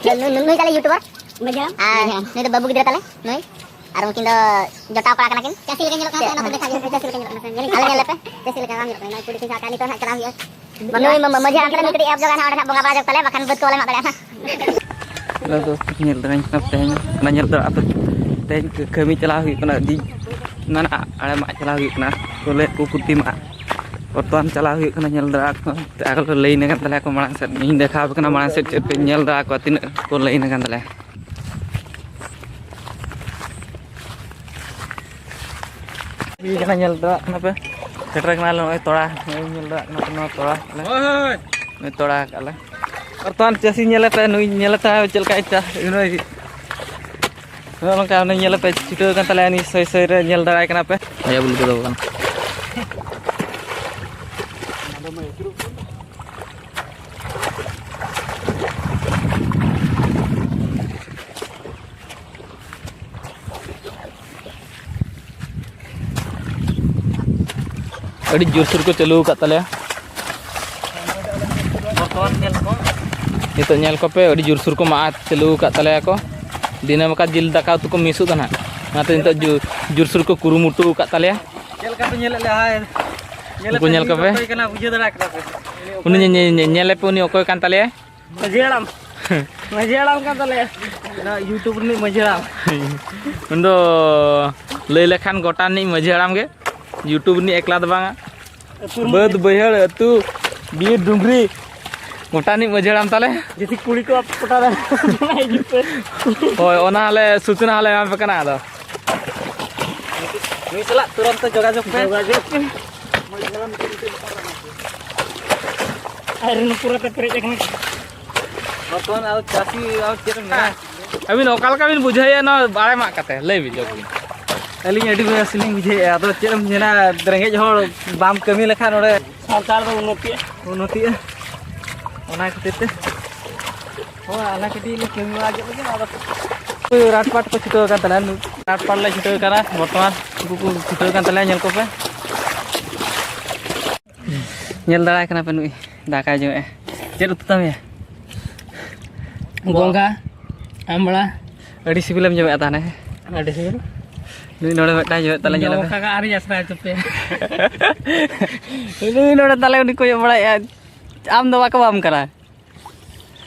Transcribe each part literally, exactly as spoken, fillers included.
ᱱᱩᱭ, ᱱᱩᱭ, ᱱᱩᱭ ᱛᱟᱞᱮ YouTuber᱾ ᱢᱟᱹᱡᱷᱤ ᱦᱟᱲᱟᱢ᱾ ᱟᱨ ᱱᱩᱭ ᱫᱚ ᱵᱟᱹᱵᱩ ᱜᱤᱫᱽᱨᱟᱹ ᱛᱟᱞᱮ, ᱱᱩᱭ᱾ ᱟᱨ ᱩᱱᱠᱤᱱ ᱫᱚ ᱡᱚᱴᱟᱣ ᱠᱚᱲᱟ ᱠᱟᱱᱟ ᱠᱤᱱ᱾ ᱪᱟᱹᱥᱤ ᱞᱮᱠᱟ ᱧᱮᱞᱚᱜ ᱠᱟᱱᱟ, ᱪᱮᱫ? ᱱᱚᱛᱮ ᱫᱮᱠᱷᱟ ᱧᱚᱜ ᱯᱮ, ᱪᱟᱹᱥᱤ ᱞᱮᱠᱟ ᱧᱮᱞᱚᱜ ᱠᱟᱱᱟ᱾ ᱟᱞᱮ ᱧᱮᱞ ᱞᱮᱯᱮ, ᱪᱟᱹᱥᱤ ᱞᱮᱠᱟ ᱵᱟᱝ ᱧᱮᱞᱚᱜ ᱠᱟᱱᱟ᱾ ᱱᱚᱜᱼᱚᱭ ᱠᱩᱲᱤ ᱴᱷᱮᱱ ᱥᱟᱵ ᱠᱟᱜ ᱱᱤᱛᱚᱜ ᱦᱟᱸᱜ ᱪᱟᱞᱟᱣ ᱦᱩᱭᱩᱜᱼᱟ᱾ ᱱᱩᱭ ᱢᱟ-, ᱢᱟᱹᱡᱷᱤ ᱦᱟᱲᱟᱢ ᱛᱟᱞᱮ ᱢᱤᱫ ᱠᱟᱹᱴᱤᱡ ᱮᱦᱚᱵ ᱡᱚᱜᱟ ᱱᱟᱦᱟᱜ, ᱚᱸᱰᱮ ᱱᱟᱦᱟᱜ ᱵᱚᱸᱜᱟ ᱵᱟᱲᱟ ᱡᱚᱜ ᱛᱟᱞᱮ, ᱵᱟᱠᱷᱟᱱ ᱵᱟᱹᱫᱽ ᱠᱚ ᱵᱟᱞᱮ ᱢᱟᱜ ᱫᱟᱲᱮᱭᱟᱜᱼᱟ ᱱᱟᱦᱟᱜ᱾ ᱦᱮᱞᱳ ᱫᱳᱥᱛ, ᱧᱮᱞ ᱫᱟᱲᱮᱧ ᱠᱟᱱᱟ ᱛᱮᱦᱮᱧ, ᱚᱱᱟ ᱧᱮᱞ ᱫᱚ ᱟᱯᱮ ᱛᱮᱦᱮᱧ ᱠᱟᱹᱢᱤ ᱪᱟᱞᱟᱣ ᱦᱩᱭᱩᱜ ᱠᱟᱱᱟ, ᱫᱤ-, ᱚᱱᱟ ᱱᱟᱦᱟᱜ ᱟᱲᱮ ᱢᱟᱜ ᱪᱟᱞᱟᱣ ᱦᱩᱭᱩᱜ ᱠᱟᱱᱟ, ᱠᱚᱞᱮ ᱠᱚ ᱠᱩᱛᱤ ᱢᱟᱜ᱾ ᱵᱚᱨᱛᱚᱢᱟᱱ ᱪᱟᱞᱟᱣ ᱦᱩᱭᱩᱜ ᱠᱟᱱᱟ ᱧᱮᱞ ᱫᱟᱲᱮ ᱟᱠᱚ᱾ ᱟᱨ ᱠᱚ ᱞᱟᱹᱭᱤᱱ ᱟᱠᱟᱱ ᱛᱟᱞᱮᱭᱟ ᱠᱚ ᱢᱟᱲᱟᱝ ᱥᱮᱫ᱾ ᱤᱧ ᱫᱮᱠᱷᱟᱣ ᱟᱯᱮ ᱠᱟᱱᱟ ᱢᱟᱲᱟᱝ ᱥᱮᱫ ᱪᱮᱫ ᱯᱮ ᱧᱮᱞ ᱫᱟᱲᱮ ᱟᱠᱚᱣᱟ, ᱛᱤᱱᱟᱹᱜ ᱠᱚ ᱞᱟᱹᱭᱤᱱ ᱟᱠᱟᱱ ᱛᱟᱞᱮᱭᱟ᱾ ᱦᱩᱭ ᱠᱟᱱᱟ, ᱧᱮᱞ ᱫᱟᱲᱮᱭᱟᱜ ᱠᱟᱱᱟ ᱯᱮ᱾ ᱥᱮᱴᱮᱨ ᱠᱟᱱᱟᱞᱮ ᱱᱚᱜᱼᱚᱭ ᱛᱚᱲᱟ, ᱱᱚᱜᱼᱚᱭ ᱧᱮᱞ ᱫᱟᱲᱮᱭᱟᱜ ᱠᱟᱱᱟ ᱯᱮ ᱱᱚᱣᱟ ᱛᱚᱲᱟ ᱞᱮ᱾ ᱦᱳᱭ, ᱦᱳᱭ᱾ ᱱᱚᱜᱼᱚᱭ ᱛᱚᱲᱟ ᱟᱠᱟᱫ ᱞᱮ᱾ ᱵᱚᱨᱛᱚᱢᱟᱱ ᱪᱟᱹᱥᱤ ᱧᱮᱞᱮ ᱯᱮ, ᱱᱩᱭ ᱧᱮᱞᱮ ᱛᱟᱭ ᱪᱮᱫ ᱞᱮᱠᱟᱭ ᱪᱟᱥ, ᱱᱩᱭ ᱱᱚᱜᱼᱚ ᱱᱚᱝᱠᱟ ᱩᱱᱤ ᱧᱮᱞᱮ ᱯᱮ ᱪᱷᱩᱴᱟᱹᱣ ᱟᱠᱟᱱ ᱛᱟᱞᱮᱭᱟ, ᱩᱱᱤ ᱥᱚᱭ ᱥᱚᱭ ᱨᱮ ᱧᱮᱞ ᱫᱟᱲᱮᱭᱟᱭ ᱠᱟᱱᱟ ᱯᱮ᱾ ᱟᱭᱟᱜ ᱵᱩᱞ ᱠᱚᱫᱚ ᱵᱟᱝ᱾ ᱟᱹᱰᱤ ᱡᱳᱨᱥᱳᱨ ᱠᱚ ᱪᱟᱹᱞᱩ ᱟᱠᱟᱫ ᱛᱟᱞᱮᱭᱟ᱾ ᱵᱚᱨᱛᱚᱢᱟᱱ ᱧᱮᱞ ᱠᱚ᱾ ᱱᱤᱛᱚᱜ ᱧᱮᱞ ᱠᱚᱯᱮ, ᱟᱹᱰᱤ ᱡᱳᱨᱥᱳᱨ ᱠᱚ ᱢᱟᱜ ᱪᱟᱹᱞᱩ ᱟᱠᱟᱫ ᱛᱟᱞᱮᱭᱟ ᱠᱚ᱾ ᱫᱤᱱᱟᱹᱢ ᱟᱠᱟᱫ ᱡᱤᱞ ᱫᱟᱠᱟ ᱩᱛᱩ ᱠᱚ ᱢᱤᱥᱚᱜ ᱠᱟᱱᱟ, ᱚᱱᱟᱛᱮ ᱱᱤᱛᱚᱜ ᱡᱳ-, ᱡᱳᱨᱥᱳᱨ ᱠᱚ ᱠᱩᱨᱩᱢᱩᱴᱩ ᱟᱠᱟᱫ ᱛᱟᱞᱮᱭᱟ᱾ ᱪᱮᱫ ᱞᱮᱠᱟ ᱯᱮ ᱧᱮᱞᱮᱫ ᱞᱮᱭᱟ? ᱦᱟᱭ, ᱧᱮᱞᱮᱫ ᱩᱱᱠᱩ ᱯᱮ ᱧᱮᱞ ᱱᱩᱭ ᱫᱚ ᱠᱚᱯᱮ᱾ ᱚᱠᱚᱭ ᱠᱟᱱᱟ, ᱵᱩᱡᱷᱟᱹᱣ ᱫᱟᱲᱮ ᱠᱟᱱᱟ ᱯᱮ? ᱩᱱᱤ ᱧᱮ-, ᱧᱮ-, ᱧᱮ-, ᱧᱮᱞᱮ ᱯᱮ, ᱩᱱᱤ ᱚᱠᱚᱭ ᱠᱟᱱ ᱛᱟᱞᱮᱭᱟᱭ? ᱢᱟᱹᱡᱷᱤ ᱦᱟᱲᱟᱢ᱾ ᱢᱟᱹᱡᱷᱤ ᱦᱟᱲᱟᱢ ᱠᱟᱱ ᱛᱟᱞᱮᱭᱟ᱾ ᱱᱚᱣᱟ YouTube ᱨᱤᱱᱤᱡ ᱢᱟᱹᱡᱷᱤ ᱦᱟᱲᱟᱢ᱾ ᱩᱱᱤ ᱫᱚ ᱞᱟᱹᱭ ᱞᱮᱠᱷᱟᱱ ᱜᱚᱴᱟ ᱨᱤᱱᱤᱡ ᱢᱟᱹᱡᱷᱤ ᱦᱟᱲᱟᱢ ᱜᱮ, YouTube ᱨᱤᱱᱤᱡ ᱮᱠᱞᱟ ᱫᱚ ᱵᱟᱝᱟ᱾ ᱟᱹᱛᱩ ᱨᱤᱱᱤᱡ᱾ ᱵᱟᱹᱫᱽ ᱵᱟᱹᱭᱦᱟᱹᱲ ᱟᱹᱛᱩ ᱵᱤᱨ ᱰᱩᱝᱨᱤ ᱜᱚᱴᱟ ᱨᱤᱱᱤᱡ ᱢᱟᱹᱡᱷᱤ ᱦᱟᱲᱟᱢ ᱛᱟᱞᱮ᱾ ᱡᱩᱫᱤ ᱠᱩᱲᱤ ᱠᱚ ᱯᱚᱴᱟᱣ ᱫᱟᱲᱮᱭᱟᱜ ᱠᱷᱟᱱ ᱦᱤᱡᱩᱜ ᱯᱮ᱾ ᱦᱳᱭ, ᱚᱱᱟ ᱦᱚᱸᱞᱮ ᱥᱩᱪᱚᱱᱟ ᱦᱚᱸᱞᱮ ᱮᱢᱟ ᱯᱮ ᱠᱟᱱᱟ᱾ ᱟᱫᱚ ᱱᱩᱭ ᱥᱟᱞᱟᱜ ᱛᱩᱨᱟᱹᱱᱛ ᱡᱳᱜᱟᱡᱳᱜᱽ ᱯᱮ᱾ ᱡᱳᱜᱟᱡᱳᱜᱽ ᱯᱮ᱾ ᱟᱨ ᱱᱩᱠᱩ ᱨᱮ ᱯᱮᱨᱮᱡ ᱟᱠᱟᱱᱟ᱾ ᱵᱚᱨᱛᱚᱢᱟᱱ ᱟᱫᱚ ᱪᱟᱹᱥᱤ ᱟᱫᱚ ᱪᱮᱫ ᱮᱢ ᱢᱮᱱᱟ? ᱟᱹᱵᱤᱱ ᱚᱠᱟ ᱞᱮᱠᱟ ᱵᱤᱱ ᱵᱩᱡᱷᱟᱹᱣᱮᱫᱼᱟ ᱱᱚᱣᱟ ᱵᱟᱲᱟᱭ ᱢᱟᱜ ᱠᱟᱛᱮ? ᱞᱟᱹᱭ ᱵᱤᱱ ᱡᱚᱜᱽ ᱵᱤᱱ᱾ ᱟᱹᱞᱤᱧ ᱟᱹᱰᱤ ᱵᱮᱥ ᱞᱤᱧ ᱵᱩᱡᱷᱟᱹᱣᱮᱫᱼᱟ᱾ ᱟᱫᱚ ᱪᱮᱫ ᱮᱢ ᱢᱮᱱᱟ, ᱨᱮᱸᱜᱮᱡ ᱦᱚᱲ ᱵᱟᱢ ᱠᱟᱹᱢᱤ ᱞᱮᱠᱷᱟᱱ ᱱᱚᱰᱮ ᱥᱚᱨᱠᱟᱨ ᱫᱚ ᱩᱱᱱᱚᱛᱤᱜᱼᱟ᱾ ᱩᱱᱱᱚᱛᱤᱜᱼᱟ᱾ ᱚᱱᱟ ᱠᱷᱟᱹᱛᱤᱨ ᱛᱮ ᱦᱳᱭ, ᱟᱞᱮ ᱠᱟᱹᱴᱤᱡ ᱞᱮ ᱠᱟᱹᱢᱤ ᱵᱟᱲᱟ ᱧᱚᱜ ᱞᱮᱜᱮ, ᱟᱫᱚ ᱳᱭ ᱨᱟᱴ ᱯᱟᱴ ᱠᱚ ᱪᱷᱩᱴᱟᱹᱣ ᱟᱠᱟᱱ ᱛᱟᱞᱮᱭᱟ᱾ ᱨᱟᱴ ᱯᱟᱴ ᱞᱮ ᱪᱷᱩᱴᱟᱹᱣ ᱟᱠᱟᱱᱟ ᱵᱚᱨᱛᱚᱢᱟᱱ᱾ ᱩᱱᱠᱩ ᱠᱚ ᱪᱷᱩᱴᱟᱹᱣ ᱟᱠᱟᱱ ᱛᱟᱞᱮᱭᱟ, ᱧᱮᱞ ᱠᱚᱯᱮ᱾ ᱧᱮᱞ ᱫᱟᱲᱟᱭ ᱠᱟᱱᱟ ᱯᱮ, ᱱᱩᱭ ᱫᱟᱠᱟᱭ ᱡᱚᱢᱮᱫᱼᱟ᱾ ᱪᱮᱫ ᱩᱛᱩ ᱛᱟᱢ ᱭᱟ? ᱜᱚᱸᱜᱷᱟ, ᱟᱢᱲᱟ᱾ ᱟᱹᱰᱤ ᱥᱤᱵᱤᱞᱮᱢ ᱡᱚᱢᱮᱫᱼᱟ ᱛᱟᱦᱞᱮ᱾ ᱟᱹᱰᱤ ᱥᱤᱵᱤᱞ᱾ ᱱᱩᱭ ᱱᱚᱰᱮ ᱢᱤᱫᱴᱟᱝ ᱡᱚᱢᱮᱫ ᱛᱟᱞᱮ, ᱧᱮᱞ ᱡᱚᱢ ᱢᱮ᱾ ᱠᱟᱜ ᱟᱹᱣᱨᱤᱧ ᱟᱥᱨᱟᱭ ᱛᱟᱯᱮ᱾ ᱱᱩᱭ ᱱᱚᱰᱮ ᱛᱟᱞᱮ ᱩᱱᱤ ᱠᱚᱭᱚᱜ ᱵᱟᱲᱟᱭᱮᱫᱼᱟ᱾ ᱟᱢ ᱫᱚ ᱵᱟᱠᱚ ᱮᱢᱟᱢ ᱠᱟᱱᱟ᱾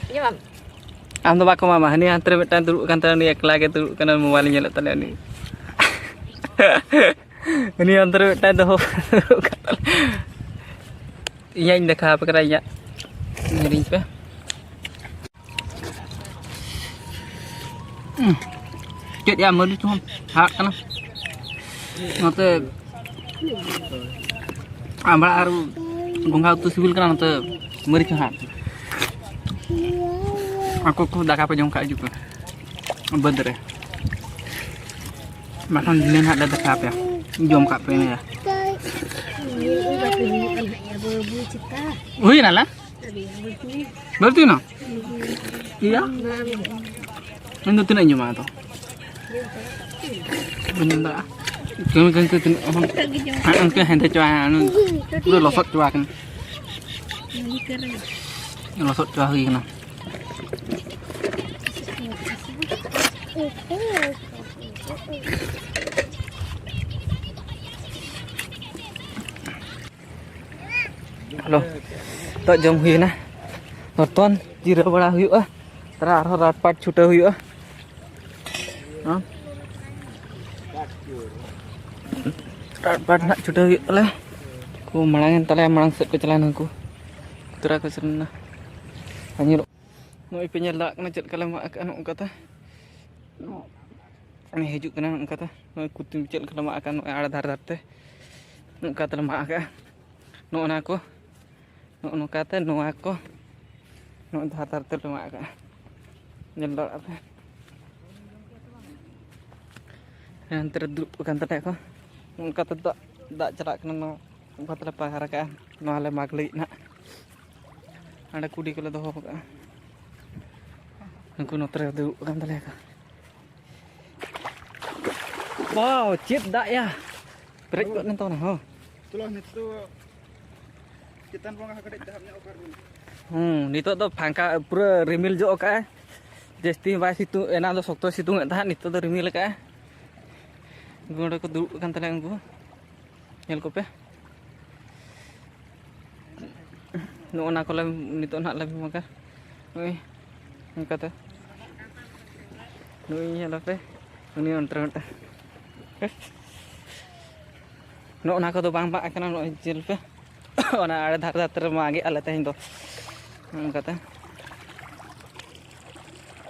ᱟᱢ ᱫᱚ ᱵᱟᱠᱚ ᱮᱢᱟᱢᱟ᱾ ᱦᱟᱹᱱᱤ ᱦᱟᱱᱛᱮ ᱨᱮ ᱢᱤᱫᱴᱟᱝ ᱫᱩᱲᱩᱵ ᱠᱟᱱ ᱛᱟᱦᱮᱱᱟ, ᱩᱱᱤ ᱮᱠᱞᱟ ᱜᱮ ᱫᱩᱲᱩᱵ ᱠᱟᱱᱟ, ᱢᱳᱵᱟᱭᱤᱞ ᱧᱮᱞᱮᱫ ᱛᱟᱞᱮᱭᱟ ᱩᱱᱤ᱾ ᱩᱱᱤ ᱚᱱᱛᱮ ᱨᱮ ᱢᱤᱫᱴᱟᱝ ᱫᱚᱦᱚ ᱫᱩᱲᱩᱵ ᱠᱟᱱ ᱛᱟᱞᱮᱭᱟ᱾ ᱤᱧᱟᱹᱜ ᱤᱧ ᱫᱮᱠᱷᱟᱣ ᱟᱯᱮ ᱠᱟᱱᱟ, ᱤᱧᱟᱹᱜ ᱧᱮᱞᱤᱧ ᱯᱮ᱾ ᱩᱸ᱾ ᱪᱮᱫ ᱭᱟ, ᱢᱟᱹᱨᱤᱪ ᱦᱚᱸ ᱦᱟᱲᱟᱜ ᱠᱟᱱᱟ᱾ ᱱᱚᱛᱮ ᱟᱢᱲᱟ ᱟᱨ ᱜᱚᱸᱜᱷᱟ ᱩᱛᱩ ᱥᱤᱵᱤᱞ ᱠᱟᱱᱟ, ᱱᱚᱛᱮ ᱢᱟᱹᱨᱤᱪ ᱦᱚᱸ ᱦᱟᱲᱟᱜ ᱠᱟᱱᱟ᱾ ᱟᱠᱚ ᱠᱚ ᱫᱟᱠᱟ ᱯᱮ ᱡᱚᱢ ᱠᱟᱜ ᱦᱤᱡᱩᱜ ᱯᱮ ᱵᱟᱹᱫᱽ ᱨᱮ, ᱵᱟᱠᱷᱟᱱ ᱫᱷᱤᱱᱟᱹᱱ ᱦᱟᱸᱜ ᱞᱮ ᱫᱟᱠᱟ ᱟᱯᱮᱭᱟ, ᱡᱚᱢ ᱠᱟᱜ ᱯᱮ ᱤᱱᱟᱹ᱾ ᱦᱩᱭ ᱮᱱᱟ ᱞᱟ? ᱵᱟᱹᱲᱛᱤ ᱮᱱᱟ? ᱤᱭᱟ? ᱤᱧ ᱫᱚ ᱛᱤᱱᱟᱹᱜ ᱤᱧ ᱡᱚᱢᱟ ᱟᱫᱚ? ᱵᱟᱹᱧ ᱡᱚᱢ ᱫᱟᱲᱮᱭᱟᱜᱼᱟ᱾ ᱠᱟᱹᱢᱤ ᱠᱟᱹᱢᱤ ᱛᱮ ᱛᱤᱱᱟᱹᱜ ᱦᱚᱸ ᱦᱮᱸ, ᱤᱱᱠᱟᱹ ᱦᱮᱸᱫᱮ ᱪᱟᱵᱟ ᱟᱠᱟᱱᱟ, ᱯᱩᱨᱟᱹ ᱞᱚᱥᱚᱫ ᱪᱟᱵᱟ ᱟᱠᱟᱱᱟ᱾ ᱞᱚᱥᱚᱫ ᱪᱟᱵᱟ ᱦᱩᱭ ᱟᱠᱟᱱᱟ᱾ ᱦᱮᱞᱳ, ᱱᱤᱛᱚᱜ ᱡᱚᱢ ᱦᱩᱭᱮᱱᱟ᱾ ᱱᱤᱛᱚᱜ ᱡᱤᱨᱟᱹᱣ ᱵᱟᱲᱟ ᱦᱩᱭᱩᱜᱼᱟ, ᱛᱟᱨᱟ ᱟᱨᱦᱚᱸ ᱨᱟᱴ ᱯᱟᱴ ᱪᱷᱩᱴᱟᱹᱣ ᱦᱩᱭᱩᱜᱼᱟ᱾ ᱦᱮᱸ? ᱨᱟᱴ ᱯᱟᱴ ᱱᱟᱜ ᱪᱷᱩᱴᱟᱹᱣ ᱦᱩᱭᱩᱜ ᱛᱟᱞᱮ᱾ ᱠᱚ ᱢᱟᱲᱟᱝ ᱮᱱ ᱛᱟᱞᱮᱭᱟ, ᱢᱟᱲᱟᱝ ᱥᱮᱫ ᱠᱚ ᱪᱟᱞᱟᱣ ᱮᱱᱟ ᱩᱱᱠᱩ᱾ ᱛᱚᱨᱟ ᱠᱚ ᱥᱮᱱ ᱮᱱᱟ᱾ ᱟᱨ ᱧᱮᱞᱚᱜ, ᱱᱚᱜᱼᱚᱭ ᱯᱮ ᱧᱮᱞ ᱫᱟᱲᱮᱭᱟᱜ ᱠᱟᱱᱟ ᱪᱮᱫ ᱞᱮᱠᱟ ᱞᱮ ᱢᱟᱜ ᱟᱠᱟᱫᱼᱟ ᱱᱚᱜᱼᱚ ᱱᱚᱝᱠᱟ ᱛᱮ᱾ ᱩᱱᱤ ᱦᱤᱡᱩᱜ ᱠᱟᱱᱟ ᱱᱚᱜᱼᱚ ᱱᱚᱝᱠᱟ ᱛᱮ᱾ ᱱᱚᱜᱼᱚᱭ ᱠᱩᱨᱛᱤ ᱪᱮᱫ ᱞᱮᱠᱟ ᱞᱮ ᱢᱟᱜ ᱟᱠᱟᱫᱼᱟ, ᱱᱚᱜᱼᱚᱭ ᱟᱲᱮ ᱫᱷᱟᱨᱮ ᱫᱷᱟᱨᱮ ᱛᱮ ᱱᱚᱝᱠᱟ ᱛᱮᱞᱮ ᱢᱟᱜ ᱟᱠᱟᱫᱼᱟ᱾ ᱱᱚᱜᱼᱚ ᱱᱚᱣᱟ ᱠᱚ, ᱱᱚᱜᱼᱚ ᱱᱚᱝᱠᱟ ᱛᱮ ᱱᱚᱣᱟ ᱠᱚ ᱱᱚᱜᱼᱚᱭ ᱫᱷᱟᱨᱮ ᱫᱷᱟᱨᱮ ᱛᱮᱞᱮ ᱢᱟᱜ ᱟᱠᱟᱫᱼᱟ᱾ ᱧᱮᱞ ᱫᱟᱲᱮᱭᱟᱜᱼᱟ ᱯᱮ᱾ ᱦᱟᱱᱛᱮ ᱨᱮ ᱫᱩᱲᱩᱵ ᱟᱠᱟᱱ ᱛᱟᱞᱮᱭᱟ ᱠᱚ᱾ ᱚᱱᱠᱟ ᱛᱮ ᱫᱟᱜ, ᱫᱟᱜ ᱪᱟᱞᱟᱜ ᱠᱟᱱᱟ᱾ ᱱᱚᱣᱟ ᱚᱱᱠᱟ ᱛᱮᱞᱮ ᱯᱟᱨ ᱟᱠᱟᱫᱼᱟ᱾ ᱱᱚᱣᱟ ᱞᱮ ᱢᱟᱜᱽ ᱞᱟᱹᱜᱤᱫ ᱱᱟᱦᱟᱜ᱾ ᱦᱟᱸᱰᱮ ᱠᱩᱰᱤ ᱠᱚᱞᱮ ᱫᱚᱦᱚ ᱟᱠᱟᱫᱼᱟ᱾ ᱩᱱᱠᱩ ᱱᱚᱛᱮ ᱨᱮ ᱫᱩᱲᱩᱵ ᱟᱠᱟᱱ ᱛᱟᱞᱮᱭᱟ ᱠᱚ᱾ ᱵᱟᱣ, ᱪᱮᱫ ᱫᱟᱜ ᱭᱟ! ᱯᱮᱨᱮᱡ ᱜᱚᱫ ᱮᱱ ᱛᱟᱵᱚᱱᱟ, ᱦᱚᱸ᱾ ᱪᱚᱞᱚ, ᱱᱤᱛᱚᱜ ᱪᱮᱛᱟᱱ ᱵᱚᱸᱜᱟ ᱦᱚᱸ ᱠᱟᱹᱴᱤᱡ ᱫᱟᱜ ᱧᱚᱜ ᱟᱠᱟᱫ ᱵᱚᱱᱟ᱾ ᱦᱩᱸ, ᱱᱤᱛᱚᱜ ᱫᱚ ᱯᱷᱟᱸᱠᱟ, ᱯᱩᱨᱟᱹ ᱨᱤᱢᱤᱞ ᱧᱚᱜ ᱟᱠᱟᱫᱼᱟᱭ᱾ ᱡᱟᱹᱥᱛᱤ ᱦᱚᱸ ᱵᱟᱭ ᱥᱤᱛᱩᱝ, ᱮᱱᱟᱝ ᱫᱚ ᱥᱚᱠᱛᱚᱭ ᱥᱤᱛᱩᱝ ᱮᱫ ᱛᱟᱦᱮᱸᱫ, ᱱᱤᱛᱚᱜ ᱫᱚ ᱨᱤᱢᱤᱞ ᱟᱠᱟᱫᱼᱟᱭ᱾ ᱱᱚᱸᱰᱮ ᱠᱚ ᱫᱩᱲᱩᱵ ᱟᱠᱟᱱ ᱛᱟᱞᱮᱭᱟ ᱩᱱᱠᱩ, ᱧᱮᱞ ᱠᱚᱯᱮ᱾ ᱱᱚᱜᱼᱚ ᱱᱟ ᱠᱚᱞᱮ ᱱᱤᱛᱚᱜ ᱱᱟᱦᱟᱜ ᱞᱮ ᱢᱟᱜᱟ᱾ ᱱᱚᱜᱼᱚᱭ ᱚᱱᱠᱟᱛᱮ, ᱱᱩᱭ ᱧᱮᱞ ᱟᱯᱮ, ᱩᱱᱤ ᱚᱱᱛᱮ ᱨᱮ ᱢᱤᱫᱴᱟᱝ᱾ ᱱᱚᱜᱼᱚ ᱱᱟ ᱠᱚᱫᱚ ᱵᱟᱝ ᱢᱟᱜ ᱟᱠᱟᱱᱟ, ᱱᱚᱜᱼᱚᱭ ᱧᱮᱞ ᱯᱮ᱾ ᱚᱱᱟ ᱟᱲᱮ ᱫᱷᱟᱨᱮ ᱫᱷᱟᱨᱮ ᱨᱮ ᱢᱟᱜᱮᱜᱼᱟ ᱞᱮ ᱛᱮᱦᱮᱧ ᱫᱚ᱾ ᱚᱱᱠᱟᱛᱮ,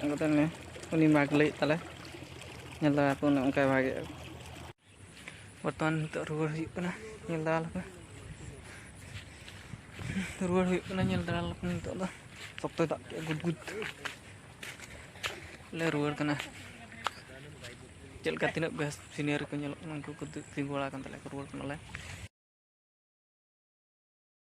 ᱚᱱᱠᱟᱛᱮ ᱩᱱᱤ, ᱩᱱᱤ ᱢᱟᱜᱽ ᱞᱟᱹᱜᱤᱫ ᱛᱟᱞᱮ᱾ ᱧᱮᱞ ᱫᱟᱲᱮᱭᱟᱜ ᱠᱚ ᱚᱱᱮ ᱚᱱᱠᱟᱭ ᱢᱟᱜᱮᱜᱼᱟ᱾ ᱵᱚᱨᱛᱚᱢᱟᱱ ᱱᱤᱛᱚᱜ ᱨᱩᱣᱟᱹᱲ ᱦᱩᱭᱩᱜ ᱠᱟᱱᱟ, ᱧᱮᱞ ᱫᱟᱲᱮᱭᱟᱜ ᱠᱚ᱾ ᱨᱩᱣᱟᱹᱲ ᱦᱩᱭᱩᱜ ᱠᱟᱱᱟ, ᱧᱮᱞ ᱫᱟᱲᱮᱭᱟᱜ ᱠᱚ ᱱᱤᱛᱚᱜ ᱫᱚ᱾ ᱥᱚᱠᱛᱚᱭ ᱫᱟᱜ ᱠᱮᱜᱼᱟ, ᱜᱩᱫ ᱜᱩᱫ᱾ ᱞᱮ ᱨᱩᱣᱟᱹᱲ ᱠᱟᱱᱟ᱾ ᱪᱮᱫ ᱞᱮᱠᱟ ᱛᱤᱱᱟᱹᱜ ᱵᱮᱥ scenery ᱠᱚ ᱧᱮᱞᱚᱜ ᱠᱟᱱᱟ, ᱩᱱᱠᱩ ᱠᱚ ᱛᱤᱸᱜᱩ ᱵᱟᱲᱟ ᱟᱠᱟᱱ ᱛᱟᱞᱮᱭᱟ ᱠᱚ, ᱨᱩᱣᱟᱹᱲ ᱠᱟᱱᱟᱞᱮ᱾